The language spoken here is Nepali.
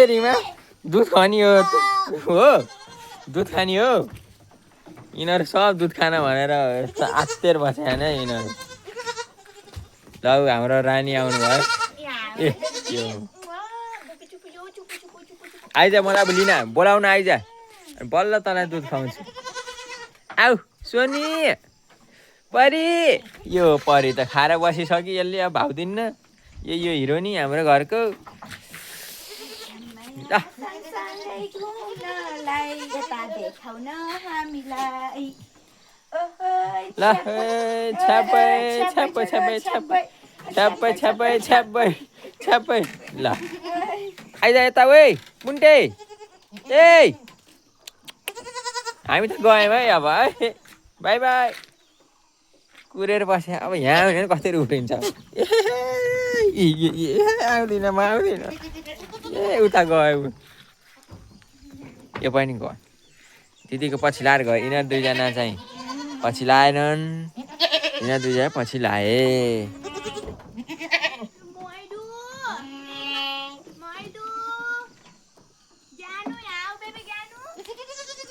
रिमा दुध खाने हो दुध खाने हो यिनीहरू सब दुध खान भनेर यस्तो आत्तेर बसे होइन यिनीहरू ल हाम्रो रानी आउनु भयो ए यो आइज मलाई अब लिन बोलाउन आइज बल्ल तँलाई दुध खुवाउँछु आऊ सोनी परी यो परी त खाएर बसिसक्यो यसले अब भाउदिन्न यो हिरो नि हाम्रो घरको ल छ्यापै छ्यापै छ्यापै छ्यापै छ्यापै छ्यापै छ्यापै छ्यापै ल आइज यता ओइ मुन्टे ए हामी त गयौँ है अब है बाई बाई कुरेर बस्यो अब यहाँ भने कसरी उठिन्छ आउँदिन म आउँदिन ए उता गयो यो पनि गयो दिदीको पछि लाएर गयो यिनीहरू दुईजना चाहिँ पछि लाएनन् यिनीहरू दुईजना पछि लाए